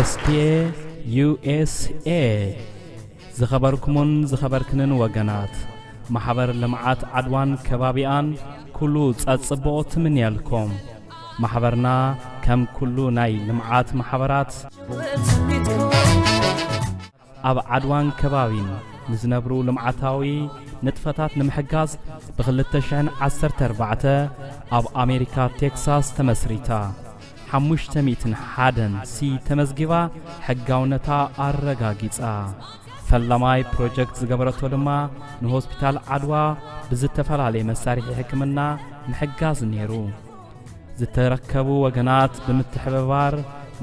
ኤስዲኤ ዩ ኤስ ኤ። ዝኸበርኩምን ዝኸበርክንን ወገናት፣ ማሕበር ልምዓት ዓድዋን ከባቢኣን ኩሉ ጸጽብኦ ትምንየልኩም። ማሕበርና ከም ኩሉ ናይ ልምዓት ማሕበራት ኣብ ዓድዋን ከባቢን ንዝነብሩ ልምዓታዊ ንጥፈታት ንምሕጋዝ ብ ክልተ ሽሕን ዓሰርተ ኣርባዕተ ኣብ ኣሜሪካ ቴክሳስ ተመስሪታ። ሓሙሽተ ሚእትን ሓደን ሲ ተመዝጊባ ሕጋውነታ ኣረጋጊጻ። ፈላማይ ፕሮጀክት ዝገበረቶ ድማ ንሆስፒታል ዓድዋ ብዝተፈላለየ መሳርሒ ሕክምና ምሕጋዝ ነይሩ። ዝተረከቡ ወገናት ብምትሕብባር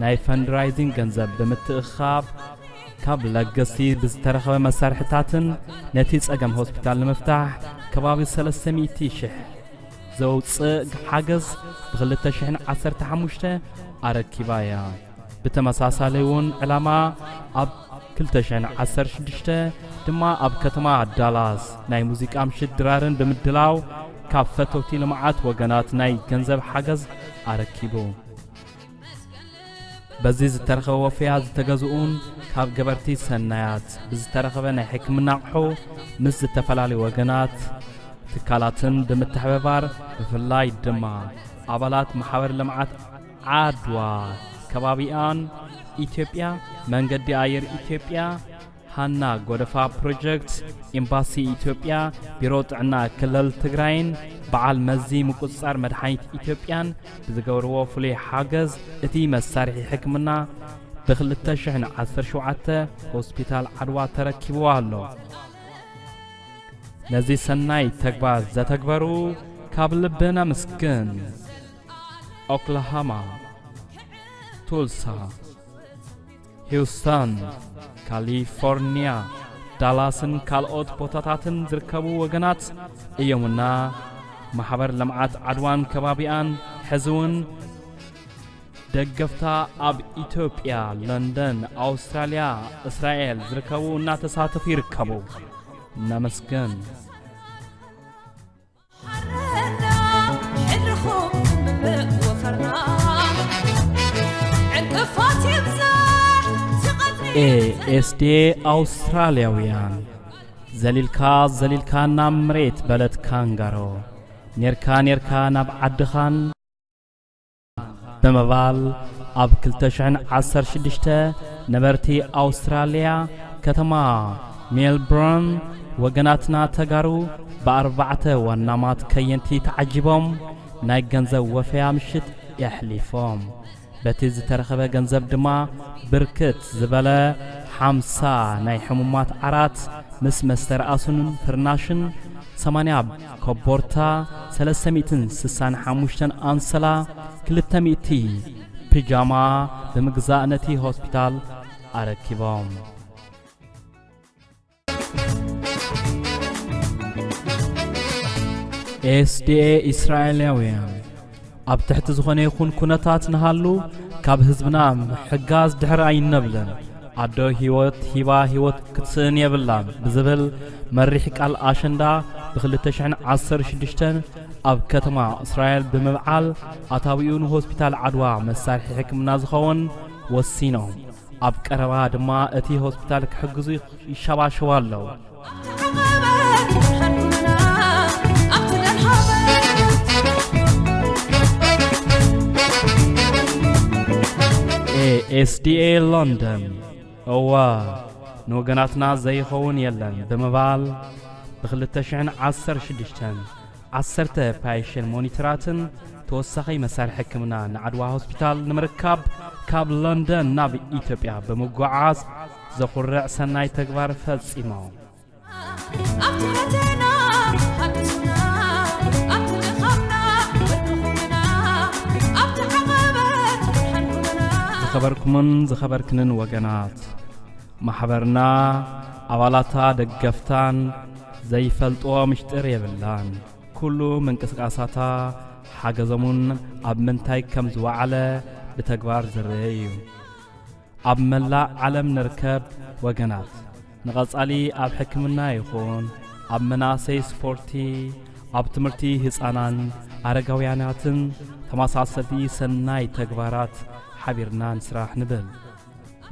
ናይ ፈንድራይዚንግ ገንዘብ ብምትእኻብ ካብ ለገስቲ ብዝተረኸበ መሳርሕታትን ነቲ ጸገም ሆስፒታል ንምፍታሕ ከባቢ ሰለስተ ሚእቲ ሽሕ ዘውፅእ ሓገዝ ብ ክልተ ሽሕን ዓሰርተ ሓሙሽተ ኣረኪባ እያ። ብተመሳሳሊ እውን ዕላማ ኣብ ክልተ ሽሕን ዓሰርተ ሽዱሽተ ድማ ኣብ ከተማ ዳላስ ናይ ሙዚቃ ምሽት ድራርን ብምድላው ካብ ፈተውቲ ልምዓት ወገናት ናይ ገንዘብ ሓገዝ ኣረኪቡ። በዚ ዝተረኸበ ወፍያ ዝተገዝኡን ካብ ገበርቲ ሰናያት ብዝተረኸበ ናይ ሕክምና ኣቕሑ ምስ ዝተፈላለዩ ወገናት ትካላትን ብምትሕብባር ብፍላይ ድማ ኣባላት ማሕበር ልምዓት ዓድዋ ከባቢኣን ኢትዮጵያ፣ መንገዲ ኣየር ኢትዮጵያ፣ ሃና ጎደፋ ፕሮጀክት፣ ኤምባሲ ኢትዮጵያ፣ ቢሮ ጥዕና ክልል ትግራይን በዓል መዚ ምቁፅፃር መድሓኒት ኢትዮጵያን ብዝገብርዎ ፍሉይ ሓገዝ እቲ መሳርሒ ሕክምና ብ ክልተ ሽሕን ዓሰርተ ሸውዓተ ሆስፒታል ዓድዋ ተረኪብዎ ኣሎ። ነዚ ሰናይ ተግባር ዘተግበሩ ካብ ልቢ ነመስግን። ኦክላሃማ፣ ቱልሳ፣ ሂውስተን፣ ካሊፎርኒያ፣ ዳላስን ካልኦት ቦታታትን ዝርከቡ ወገናት እዮምና። ማሕበር ልምዓት ዓድዋን ከባቢኣን ሕዚ እውን ደገፍታ ኣብ ኢትዮጵያ፣ ለንደን፣ ኣውስትራልያ፣ እስራኤል ዝርከቡ እናተሳተፉ ይርከቡ። እናመስግን። ሓረና ሕድርኹም ምምእ ወፈርና ዕንቅፋት ይብዛሕ እቲ ቐትሪ ኤ ኤስ ዲ ኤ ኣውስትራልያውያን፣ ዘሊልካ ዘሊልካ ናብ መሬት በለት ካንጋሮ፣ ኔርካ ኔርካ ናብ ዓድኻን ብምባል ኣብ ክልተ ሽሕን ዓሰርተ ሽዱሽተ ነበርቲ ኣውስትራልያ ከተማ ሜልቦርን ወገናትና ተጋሩ ብኣርባዕተ ወናማት ከየንቲ ተዓጂቦም ናይ ገንዘብ ወፈያ ምሽት የሕሊፎም። በቲ ዝተረኸበ ገንዘብ ድማ ብርክት ዝበለ ሓምሳ ናይ ሕሙማት ዓራት ምስ መስተርኣሱን ፍርናሽን፣ ሰማንያ ኮቦርታ፣ ሰለስተ ሚእትን ስሳን ሓሙሽተን ኣንሶላ፣ ክልተ ሚእቲ ፒጃማ ብምግዛእ ነቲ ሆስፒታል ኣረኪቦም። ኤስ ዲ ኤ እስራኤላውያን ኣብ ትሕቲ ዝኾነ ይኹን ኩነታት ንሃሉ ካብ ህዝብና ምሕጋዝ ድሕሪ ኣይነብልን። ኣዶ ህይወት ሂባ ህይወት ክትስእን የብላን ብዝብል መሪሕ ቃል ኣሸንዳ ብ ክልተ ሽሕን ዓሰርተ ሽዱሽተን ኣብ ከተማ እስራኤል ብምብዓል ኣታዊኡ ንሆስፒታል ዓድዋ መሳርሒ ሕክምና ዝኸውን ወሲኖም። ኣብ ቀረባ ድማ እቲ ሆስፒታል ክሕግዙ ይሸባሸቡ ኣለዉ። ኤ ኤስ ዲ ኤ ሎንደን፣ እወ፣ ንወገናትና ዘይኸውን የለን ብምባል ብ ክልተ ሽሕን ዓሰርተ ሽዱሽተን ዓሰርተ ፓይሽን ሞኒተራትን ተወሳኺ መሳርሒ ሕክምና ንዓድዋ ሆስፒታል ንምርካብ ካብ ሎንደን ናብ ኢትዮጵያ ብምጉዓዝ ዘኹርዕ ሰናይ ተግባር ፈጺሞም። ኣብቲ መቴና ሓግዙና፣ ኣብቲ ድኻምና በርክኹምና፣ ኣብቲ ዓቐበት ሓልኩምና። ዝኸበርኩምን ዝኸበርክንን ወገናት፣ ማሕበርና ኣባላታ ደገፍታን ዘይፈልጥዎ ምሽጥር የብላን። ኩሉ ምንቅስቃሳታ ሓገዞምን ኣብ ምንታይ ከም ዝወዓለ ብተግባር ዝረአ እዩ። ኣብ መላእ ዓለም ንርከብ ወገናት፣ ንቐጻሊ ኣብ ሕክምና ይኹን ኣብ መናእሰይ ስፖርቲ፣ ኣብ ትምህርቲ ህጻናን ኣረጋውያናትን ተመሳሰልቲ ሰናይ ተግባራት ሓቢርና ንስራሕ ንብል።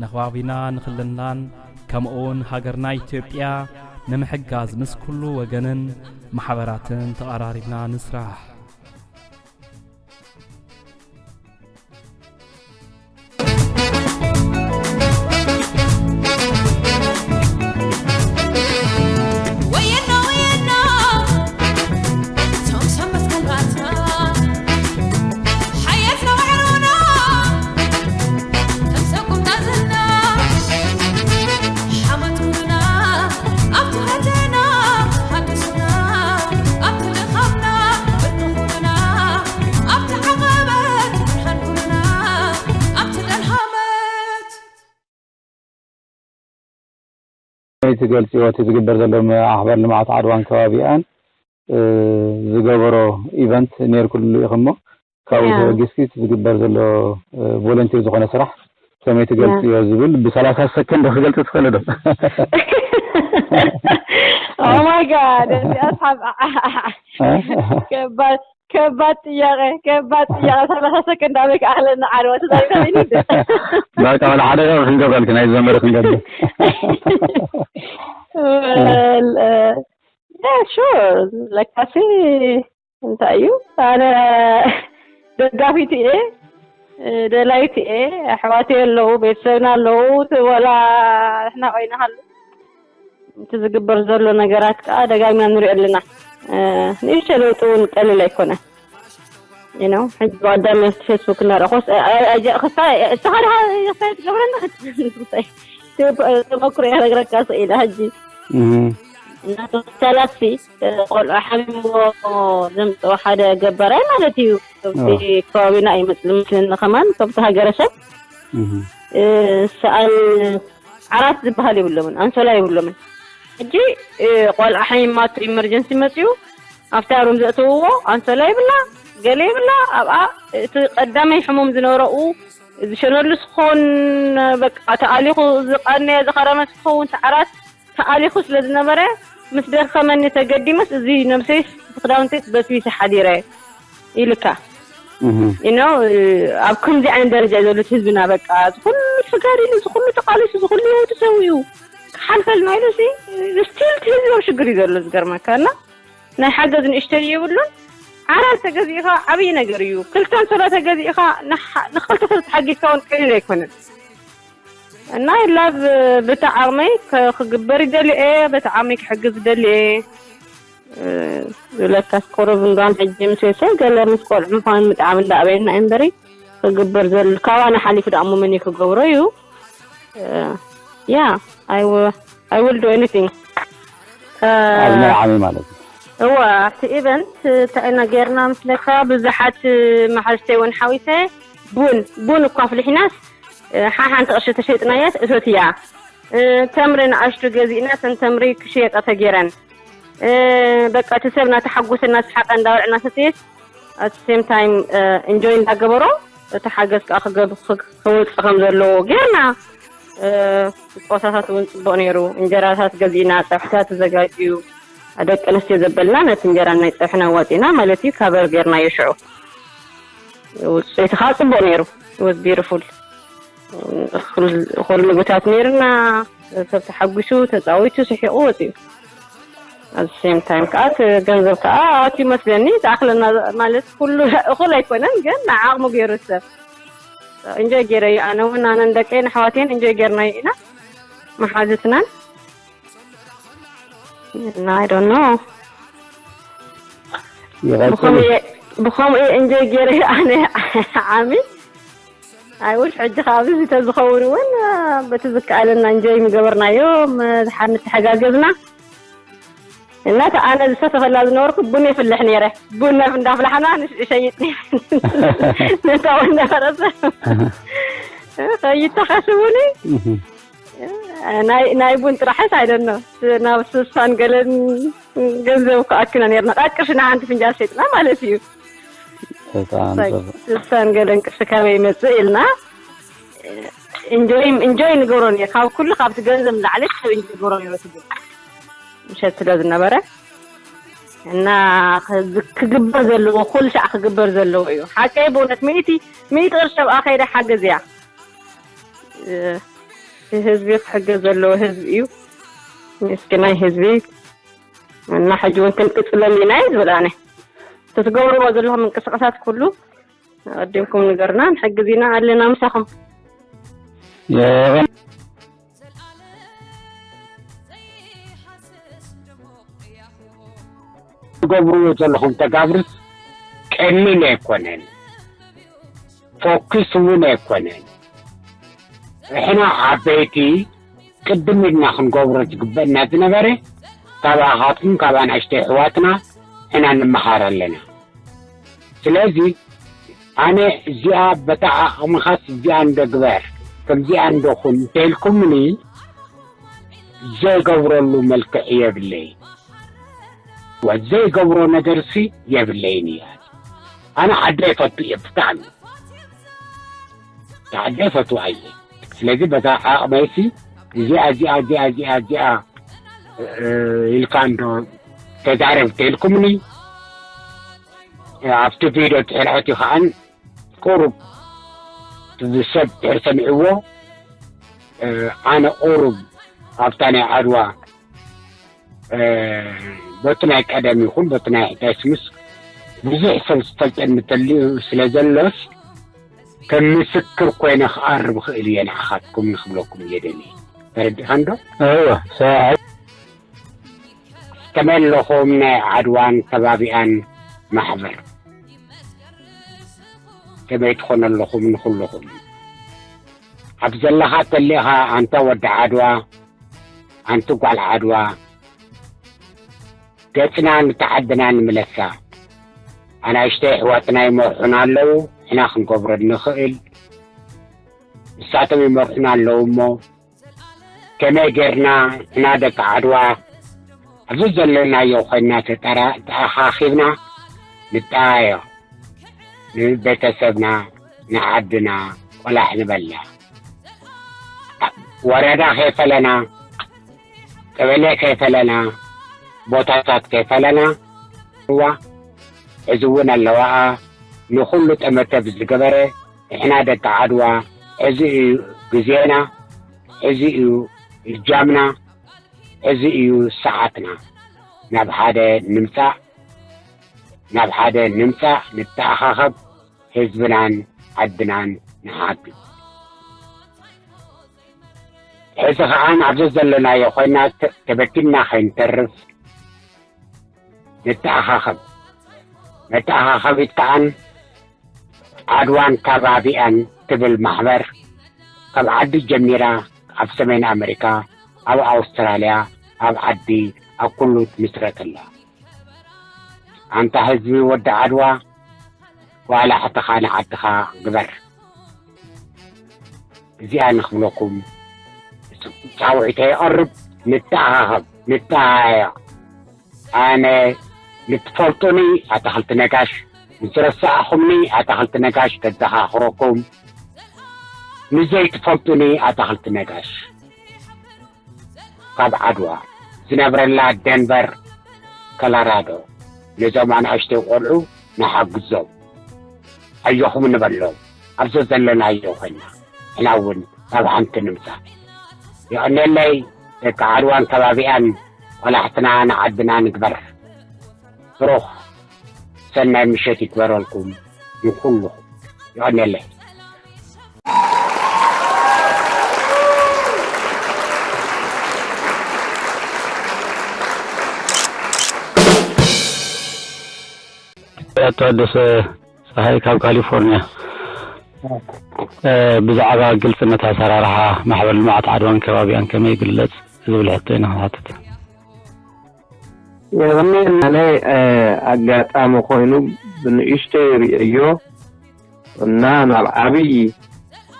ንኸባቢና ንኽልናን ከምኡውን ሃገርና ኢትዮጵያ ንምሕጋዝ ምስ ኩሉ ወገንን ማሕበራትን ተቐራሪብና ንስራሕ። ትገልፅዮ እቲ ዝግበር ዘሎ ማሕበር ልምዓት ዓድዋን ከባቢኣን ዝገበሮ ኢቨንት ነይርኩሉ ኢኹሞ ካብኡ ተበጊስኪ እቲ ዝግበር ዘሎ ቮለንቲር ዝኾነ ስራሕ ከመይ ትገልፅዮ ዝብል ብ30 ሰከንድ ክገልፂ ትኽእሊ ዶ? Oh my god እዚኣ ከባድ ከባድ ጥያቄ ከባድ ጥያቄ ሰላሳ ሰከንድ ኣበይ ክኣኽለና ዓርባ ተዛሪብና ኢሉ እንደ በቃ ወላ ሓደ ነገር ክንገብረልክ ናይ ዘመረ ክንገብር ሹር ለካሲ እንታይ እዩ ኣነ ደጋፊት እየ ደላይት እየ ኣሕዋት ኣለዉ ቤተሰብና ኣለዉ ወላ ሕና ኮይና ሃሉ እቲ ዝግበር ዘሎ ነገራት ከዓ ደጋግምና ንሪኦ ኣለና። ንእሽተይ ለውጢ እውን ቀሊል ኣይኮነን። You know ሕጂ ብቀዳም ኣብቲ ፌስቡክ እናረእኹስ እስኻ ድኻ ኢኽታይ ትገብረኒ ተመክሮ እያ ነግረካ ስኢለ ሕጂ እናተመሰላሲ ቆልዑ ሓሚምዎ ዘምፅኦ ሓደ ገባራይ ማለት እዩ። ካብቲ ከባቢና እዩ መፅእ ምስለኒ ከማን ካብቲ ሃገረሰብ ሰኣን ዓራት ዝበሃል የብሎምን፣ ኣንሶላ የብሎምን። ሕጂ ቆልዓ ሓሚማቶ ኢመርጀንሲ መፅኡ ኣብታ ሩም ዘእተውዎ ኣንሶላ የብላ፣ ገለ የብላ። ኣብኣ እቲ ቀዳማይ ሕሙም ዝነበረኡ ዝሸነሉ ዝኸውን በቃ ተኣሊኹ ዝቐነየ ዝኸረመ ዝኸውን ሰዓራት ተኣሊኹ ስለ ዝነበረ ምስ ደኸመኒ ተገዲመስ እዚ ነብሰይስ ክዳውንተይስ በስቢሰ ሓዲረ ኢልካ you know ኣብ ከምዚ ዓይነት ደረጃ እዩ ዘሎ ህዝብና በቃ ዝኩሉ ተጋዲሉ ዝኩሉ ተቃሊሱ ዝኩሉ ህይወቱ ሰዊኡ ክሓልፈልና ኢሉ ሲ still ህዝቢ ኣብ ሽግር እዩ ዘሎ ዝገርመካ እና ናይ ሓገዝ ንእሽተይ የብሉን ዓራት ተገዚእኻ ዓብዪ ነገር እዩ ክልተ ኣንሶላ ተገዚእኻ ንክልተ ሰብ ተሓጊዝካ እውን ቀሊል ኣይኮነን እና ኢላ ብቲ ዓቕመይ ክግበር ይደሊ እየ በቲ ዓቕመይ ክሕግዝ ይደሊ እየ ዝብለካስ ቁሩብ እንኳን ሕጂ ምስ ቤተሰብ ገለ ምስ ቆልዑ ምዃኑ ምጥዓም እንዳኣበየና እዩ እምበሪ ክግበር ዘሎ ካባና ሓሊፉ ደኣ እሞ መን እዩ ክገብሮ እዩ yeah I will do anything ኣብዚ ናይ ዓሚ ማለት እዩ እወ ኣብቲ event እንታይ ኢና ጌርና ምስለካ ብዙሓት መሓዝተይ እውን ሓዊሰ ቡን ቡን እኳ ኣፍሊሕናስ ሓሓንቲ ቅርሺ ተሸጥናያስ እቶትያ ተምሪ ንኣሽቱ ገዚእና ተን ተምሪ ክሽየጣ ተጌረን በቃ እቲ ሰብ ናተሓጎሰ እናሰሓቀ እንዳበልዐ እናሰተየስ at same time enjoy እንዳገበሮ እቲ ሓገዝ ከዓ ክወፅእ ከም ዘለዎ ጌርና ፆታታት እውን ፅቡቅ ነይሩ እንጀራታት ገዚእና ፀብሕታት ተዘጋጅዩ ደቂ ኣንስትዮ ዘበልና ነቲ እንጀራ ናይ ፀብሕና ኣዋፂና ማለት እዩ ካበር ጌርናዮ ሽዑ ውፅኢቱ ከዓ ፅቡቅ ነይሩ was beautiful እኹል ምግብታት ነይርና ሰብ ተሓጒሱ ተፃዊቱ ስሒቑ ወፂኡ at same time ከዓ ገንዘብ ከዓ ኣትዩ መስለኒ ተኣኽለና ማለት ኩሉ እኹል ኣይኮነን ግን ዓቕሙ ገይሩ ሰብ እንጆይ ገይረ እዩ ኣነ እውን ኣነን ደቀይን ኣሕዋትየን እንጆይ ገይርናዮ ኢና መሓዝትናን I don't know ብኸምኡ እንጆይ ገይረ ኣነ ዓሚ I wish ሕጂ ካብ እዚ ተዝኸውን እውን በቲ ዝከኣለና እንጆይ ምገበርናዮ ምትሓጋገዝና እና ኣነ ዝሰተፈላ ዝነበርኩ ቡን የፍልሕ ነይረ ቡን እንዳፍላሕና እሸይጥ ነታ እንዳፈረሰ ከይተኻስቡኒ ናይ ቡን ጥራሕስ I don't know ናብ ስሳን ገለን ገንዘብ ክኣክና ነርና ቃቅርሽና ሓንቲ ፍንጃል ሸጥና ማለት እዩ ስሳን ገለን ቅርሺ ካበይ ይመፅእ ኢልና እንጆይ ንገብሮ ነር ካብ ኩሉ ካብቲ ገንዘብ ንላዕሊ ሰብ እንጆይ ንገብሮ ነረ ትብል ምሸት ስለ ዝነበረ እና ክግበር ዘለዎ ኩሉ ሻዕ ክግበር ዘለዎ እዩ ሓቀይ ብእውነት ሚእቲ ሚእቲ ቅርሺ ኣብኣ ከይደ ሓገዝ እያ ህዝቢ ክሕገዝ ዘለዎ ህዝቢ እዩ። ምስኪናይ ህዝቢ እና ሕጂ እውን ክንቅፅሎም ኢና እዩ ዝብል ኣነ። እቲ ትገብርዎ ዘለኹም ምንቅስቃሳት ኩሉ ኣቐዲምኩም ንገሩና፣ ንሕግዝ ኢና ኣለና ምሳኹም። ትገብርዎ ዘለኹም ተጋብርስ ቀሊል ኣይኮነን፣ ፎክስ እውን ኣይኮነን። እሕና ዓበይቲ ቅድም ኢልና ክንገብሮ ዝግበእና ዝነበረ ካባኻትኩም ካብ ኣናእሽተይ ኣሕዋትና ሕና ንምሃር ኣለና። ስለዚ ኣነ እዚኣ በታ ዓቕምኻስ እዚኣ እንዶ ግበር ከምዚኣ እንዶ ኩን እንተኢልኩምኒ ዘይገብረሉ መልክዕ የብለይ። ወዘይገብሮ ነገርሲ የብለይን እያ። ኣነ ዓደ ይፈቱ እየ ብጣዕሚ ዓደ ይፈቱ ኣየ። ስለዚ በታ ዓቕመይሲ እዚኣ እዚኣ እዚኣ እዚኣ እዚኣ ኢልካ እንዶ ተዛረብ ተልኩምኒ ኣብቲ ቪድዮ ድሕሪ ሕቲ ከዓን ቁሩብ ሰብ ድሕሪ ሰሚዕዎ ኣነ ቁሩብ ኣብታ ናይ ዓድዋ በቲ ናይ ቀደም ይኹን በቲ ናይ ሕዳይ ስምስ ብዙሕ ሰብ ዝፈልጠኒ ተልዩ ስለ ዘሎስ ከም ምስክር ኮይነ ክቐርብ እኽእል እየ ንዓኻትኩም ንክብለኩም እየ ደልየ። ተረዲእኻ እንዶ? እወ ሰብኣይ። ዝተመለኹም ናይ ዓድዋን ከባቢኣን ማሕበር ከመይ ትኾኑ ኣለኹም ንኹልኹም ኣብ ዘለኻ ተሊኻ ኣንታ ወዲ ዓድዋ ኣንቲ ጓል ዓድዋ ገጽና ንተዓድና ንምለሳ ኣናእሽተይ ኣሕዋትና ይመርሑና ኣለዉ ሕና ክንገብሮ ንኽእል ንሳቶም ይመርሑና ኣለዉ እሞ ከመይ ጌርና ንሕና ደቂ ዓድዋ ኣብዚ ዘለናዮ ኮይና ተጠራ ተኣኻኺብና ንጠያየቕ ንቤተሰብና ንዓድና ቆላሕ ንበላ ወረዳ ከይፈለና ቀበሌ ከይፈለና ቦታታት ከይፈለና ዋ እዚ እውን ኣለዋኣ ንኹሉ ጠመተ ብዝገበረ ንሕና ደቂ ዓድዋ እዚ እዩ ግዜና እዚ እዩ እጃምና እዚ እዩ ሰዓትና ናብ ሓደ ንምፃእ ናብ ሓደ ንምፃእ ንተኣኻኸብ ህዝብናን ዓድናን ንሓግዝ ሕዚ ከዓ ናብ ዘዘለናዮ ኮይና ተበቲንና ከይንተርፍ ንተኣኻኸብ መተኣኻኸቢት ከዓን ዓድዋን ከባቢኣን ትብል ማሕበር ካብ ዓዲ ጀሚራ ኣብ ሰሜን ኣመሪካ ኣብ ኣውስትራልያ ኣብ ዓዲ ኣብ ኩሉ ትምስረት ኣላ ኣንታ ህዝቢ ወዲ ዓድዋ ቋላሕትኻ ንዓድኻ ግበር እዚኣ ንኽብለኩም ፃውዒተ ይቐርብ ንተኣኻኸብ ንተሃያ ኣነ ንትፈልጡኒ ኣታኽልቲ ነጋሽ ንዝረሳእኹምኒ ኣታኽልቲ ነጋሽ ከዘኻኽረኩም ንዘይትፈልጡኒ ኣታኽልቲ ነጋሽ ካብ ዓድዋ ዝነብረላ ደንቨር ኮሎራዶ ነዞም ኣናእሽተይ ቆልዑ ንሓግዞም ኣዮኹም ንበሎም ኣብ ዘዘለናዮ ኮይና ሕና እውን ናብ ሓንቲ ንምፃእ የቐንየለይ ደቂ ዓድዋን ከባቢኣን ቆላሕትና ንዓድና ንግበር ብሩኽ ሰናይ ምሸት ይግበረልኩም ንኩልኹም የቐንየለይ ኣቶ ኣደሰ ፀሃይ ካብ ካሊፎርኒያ ብዛዕባ ግልፅነት ኣሰራርሓ ማሕበር ልምዓት ዓድዋን ከባቢኣን ከመይ ይግለፅ ዝብል ሕቶ ኢና ክንሓትት የቕንየልና ናይ ኣጋጣሚ ኮይኑ ብንእሽተይ ርእየዮ እና ናብ ዓብይ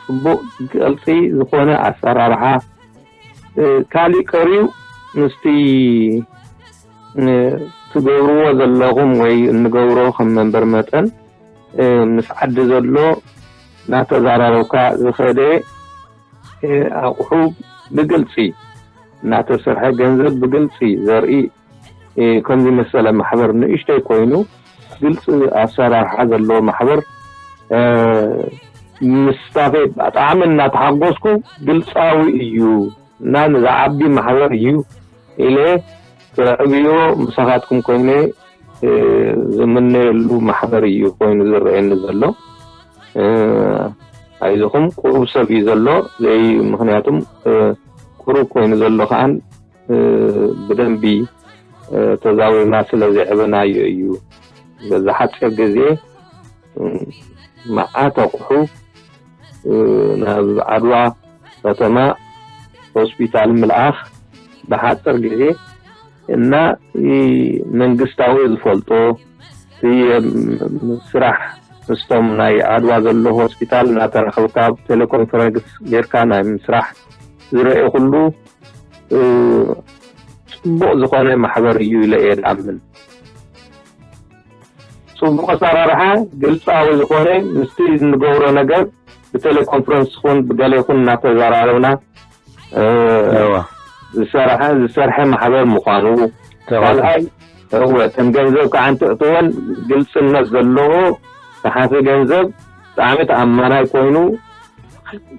ፅቡቕ ግልፂ ዝኾነ ኣሰራርሓ ካሊእ ቀሪዩ ምስቲ ትገብርዎ ዘለኹም ወይ እንገብሮ ከም መንበር መጠን ምስ ዓዲ ዘሎ እናተዛራረብካ ዝኸደ ኣቑሑ ብግልፂ እናተሰርሐ ገንዘብ ብግልፂ ዘርኢ ከምዚ መሰለ ማሕበር ንእሽተይ ኮይኑ ግልፂ ኣሰራርሓ ዘለዎ ማሕበር ምስታፈይ ብጣዕሚ እናተሓጎስኩ፣ ግልጻዊ እዩ እና ንዝዓቢ ማሕበር እዩ ኢለ ክዕብዮ ምሳኻትኩም ኮይነ ዝምነየሉ ማሕበር እዩ ኮይኑ ዝረኣየኒ ዘሎ። ኣይዞኹም፣ ቁሩብ ሰብ እዩ ዘሎ። ዘይ ምኽንያቱም ቁሩብ ኮይኑ ዘሎ ከዓን ብደንቢ ተዛዊርና ስለ ዘዕበናዮ እዩ። በዛ ሓፂር ግዜ መዓት ኣቑሑ ናብ ዓድዋ ከተማ ሆስፒታል ምልኣኽ ብሓፂር ግዜ እና መንግስታዊ ዝፈልጦ ስራሕ ምስቶም ናይ ዓድዋ ዘሎ ሆስፒታል እናተራኸብካ ብቴሌኮንፈረንስ ጌርካ ናይ ምስራሕ ዝረአ ኩሉ ፅቡቕ ዝኾነ ማሕበር እዩ ኢለ እየ ዝኣምን። ፅቡቕ ኣሰራርሓ፣ ግልፃዊ ዝኾነ፣ ምስቲ እንገብሮ ነገር ብቴሌኮንፈረንስ ይኹን ብገለ ይኹን እናተዘራረብና ዝሰርሐ ዝሰርሐ ማሕበር ምዃኑ፣ ካልኣይ እወ እተን ገንዘብ ከዓ እንትእትወን ግልፅነት ዘለዎ ዝሓፈ ገንዘብ ብጣዕሚ ተኣማናይ ኮይኑ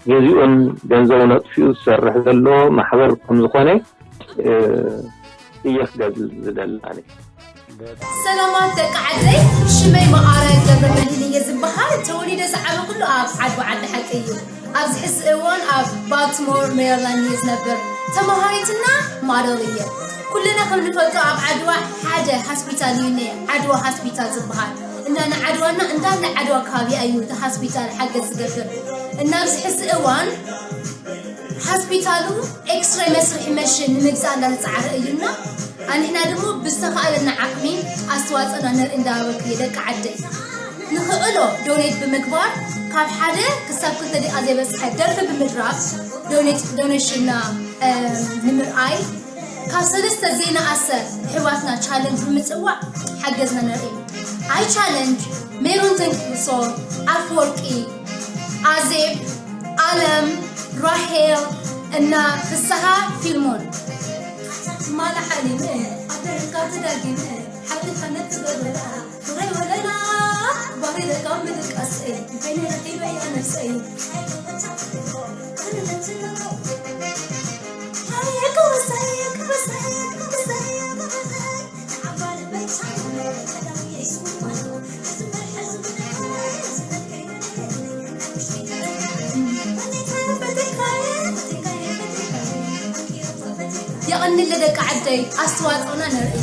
ግዚኡን ገንዘቡን ኣጥፊኡ ዝሰርሕ ዘሎ ማሕበር ከም ዝኾነ እየ ክገልፅ ዝደሊ ኣነ። ሰላማት ደቂ ዓደይ፣ ሽመይ መዓረ ገብረመድህን እየ ዝበሃል። ተወሊደ ዝዓበኹሉ ኣብ ዓድዋ ዓዲ ሓቂ እዩ። ኣብዚ ሕዚ እዋን ኣብ ባልቲሞር ሜሪላንድ እየ ዝነብር። ተመሃሪትና ማደል እየ። ኩልና ከም ንፈልጦ ኣብ ዓድዋ ሓደ ሆስፒታል እዩ እኒአ፣ ዓድዋ ሆስፒታል ዝበሃል። እንዳ ንዓድዋና እንዳ ንዓድዋ ከባቢ እዩ እቲ ሆስፒታል ሓገዝ ዝገብር። እና ኣብዚ ሕዚ እዋን ሆስፒታሉ ኤክስሬ መስርሒ መሽን ንምግዛእ እንዳተፃዕረ እዩና ኣንሕና ደግሞ ብዝተኻእለና ዓቕሚ ኣስተዋፅኦና ነርኢ እንዳበልኩ እየ ደቂ ዓደይ። ንኽእሎ ዶኔት ብምግባር ካብ ሓደ ክሳብ ክልተ ደቂቃ ዘይበፅሐ ደርፊ ብምድራፍ ዶኔት ዶኔሽንና ንምርኣይ ካብ ሰለስተ ዘይነኣሰ ኣሕዋትና ቻለንጅ ብምፅዋዕ ሓገዝና ነርኢ። ኣይ ቻለንጅ ሜሮን ተንኪሶ ኣፈወርቂ ኣዜብ ኣለም ራሄል እና ፍስሃ ፊልሞን ማላ ሓሊመ ኣበርካ ተዳጊመ ሓሊፈ ነትገበላ ፍቕረይ ወለላ ባህሪ ደቃ ምድቃስ በይነ ረኺበ እያ ነፍሰይ የቐንለ ደቂ ዓደይ ኣስተዋፅኦና ነርኢ።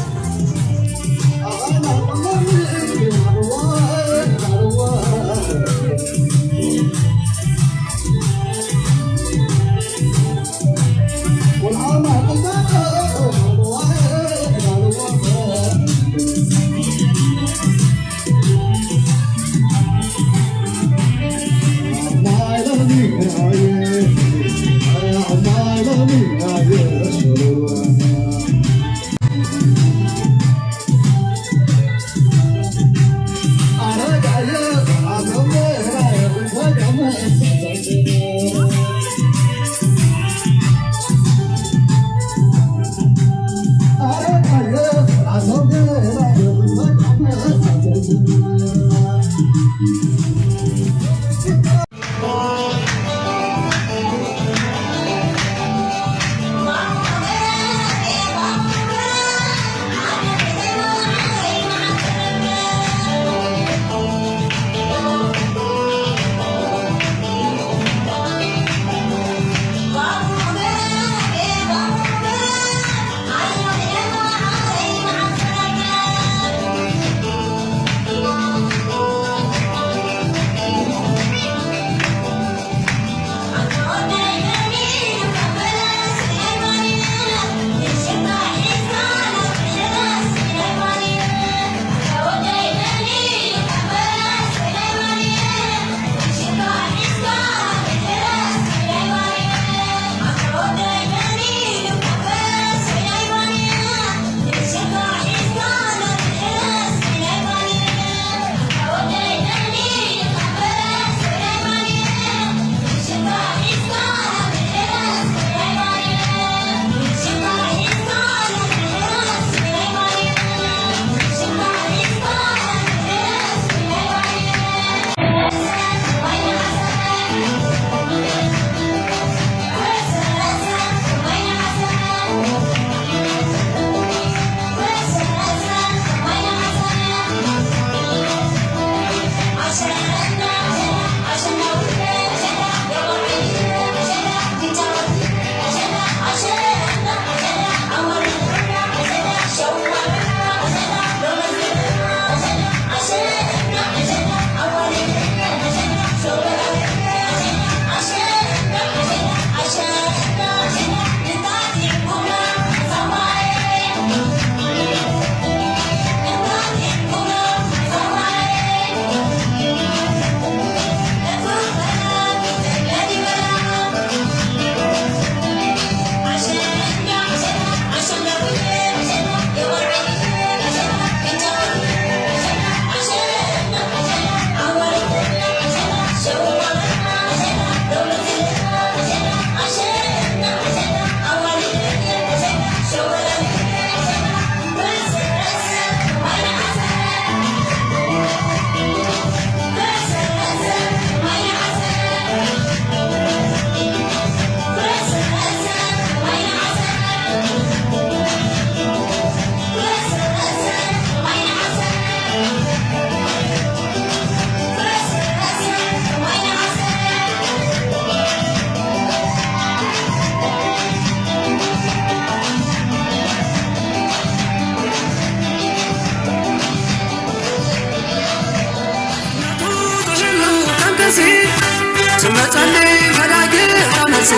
ጸሊም ፈዳጊ ቃልሲ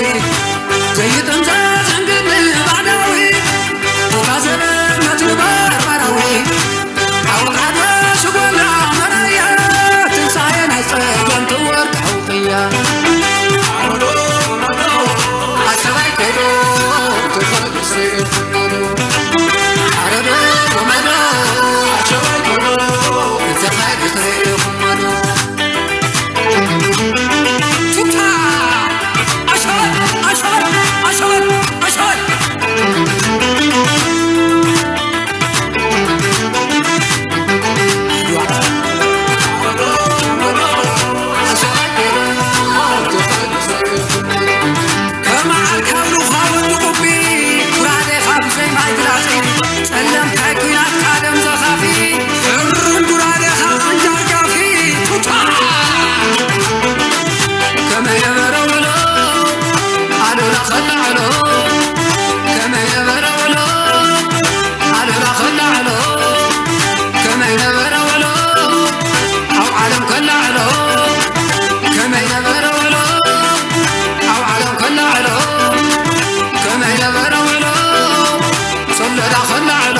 ዘይጥምዘዝ እንግድን ባዕዳዊ፣ ተታዘበ መትንበር ባራዊ። ዓወት ዓድዋ ሽጎና መራያ፣ ትንሳኤ ናይ ጸገም ትወርቅ ሃውቅያ። ኣሰባይ ከዶ ተፈግስ ይኹኑ። ኣረዶ ወመዶ ኣሸባይ ከዶ ዘኻይ ብትሬ ይኹኑ። ቱታ! ኣሸወት! ኣሸወት! ኣሸወት! ኣሸወት! ከመዓር ካብ ሉኻ ወዲ ቁቢ፣ ጉራዴኻ ብዘይ ማይ ግላጺ፣ ጸለምታይ ኲናትካ ደም ዘኻፊ፣ ሕሩን ጉራዴኻ ኣንጃርጋፊ፣ ቱታ! ከመይ ነበረ ውሎ ኣሉላ ኸላዕሎ፣ ከመይ ነበረ ውሎ ኣሉላ ኸላዕሎ፣ ከመይ ነበረ ውሎ ኣብ ዓለም ከላዕሎ፣ ከመይ ነበረ ውሎ ኣብ ዓለም ከላዕሎ፣ ከመይ ነበረ ውሎ ሶለዳ ከላዕሎ፣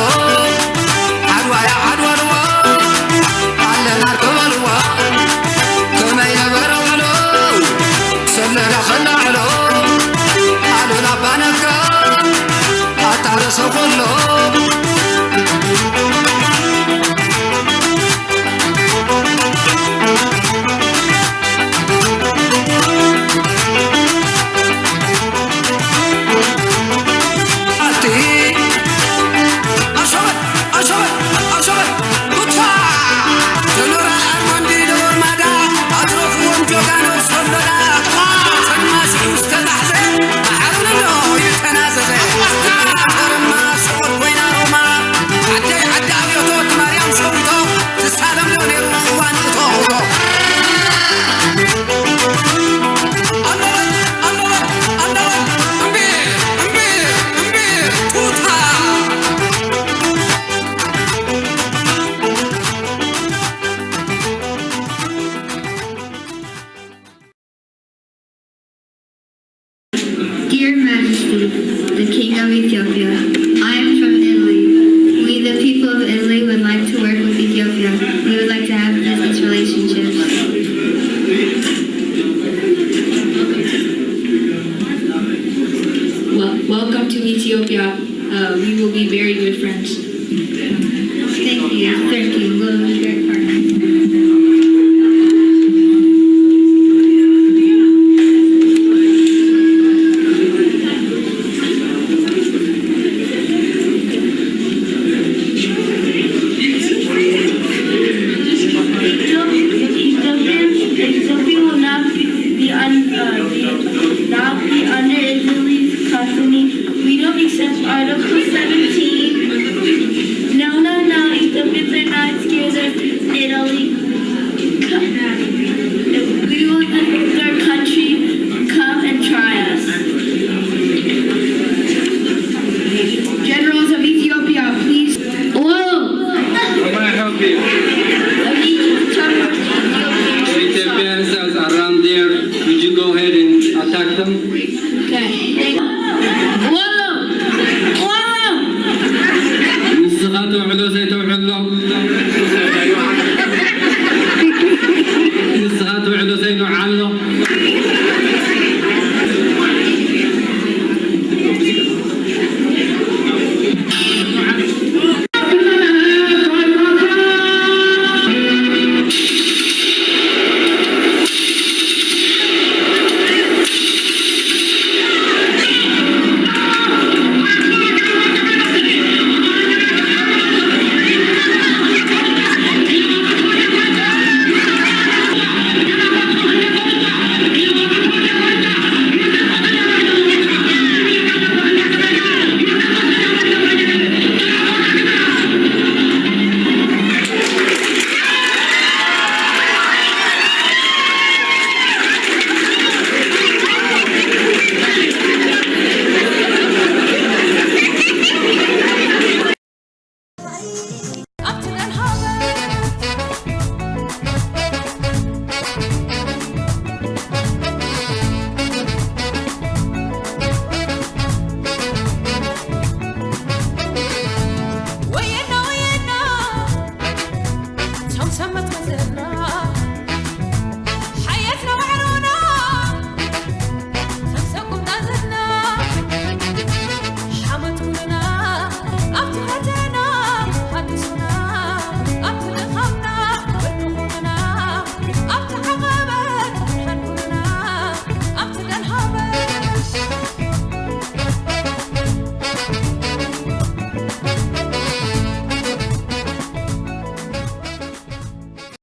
ዓድዋያ ዓድዋ ልዋ ኣለና ርክበልዋ፣ ከመይ ነበረ ውሎ ሶለዳ ከላዕሎ፣ ኣሉላ ኣባ ነጋ ኣታ ርእሰ ኩሎ። ኣቲ ኣሸወት፣ ኣሸወት፣ ኣሸወት፣ ቡታ! ጀነራል ኣርማንዲ ደወርማዳ፣ ኣትረፍዎም ጆጋኖ ሶሎዳ፣ ሰልማ ሽዑ ዝተታሕዘ፣ መሓሩን ኣሎ ይተናዘዘ። ተረማ ስዑር ኮይና ሮማ፣ ዓደይ ዓዲ ኣብዮቶ፣ እቲ ማርያም ሸዊቶ፣ ትሳለም ዶ ነይሩ እዋን እቶ፣ እቶ? ኣንደበት፣ ኣንደበት፣ ኣንደበት፣ እምቢ፣ እምቢ፣ እምቢ፣ ቱታ! Dear Majesty, the King of Ethiopia, I am from Italy. We, the people of Italy, would like to work with Ethiopia. We would like to have business relationships. Well, welcome to Ethiopia. Uh, we will be very good friends. Thank you. Thank you. We'll be great partners. Ethiopia, Ethiopia will not be, be un-, uh, be, not be under Italy's custody. We don't accept Article seventeen. No, no, no, Ethiopians are not scared of Italy. We want their country come and try us. Generals of Ethiopia, please. Whoa! How may I help you? Ethiopians are around there. Would you go ahead and attack them? Okay. Whoa! Whoa! ንስኻ ተውዕሎ ዘይተውዕሎ፣ ንስኻ ተውዕሎ ዘይንውዓሎ። I'm somebody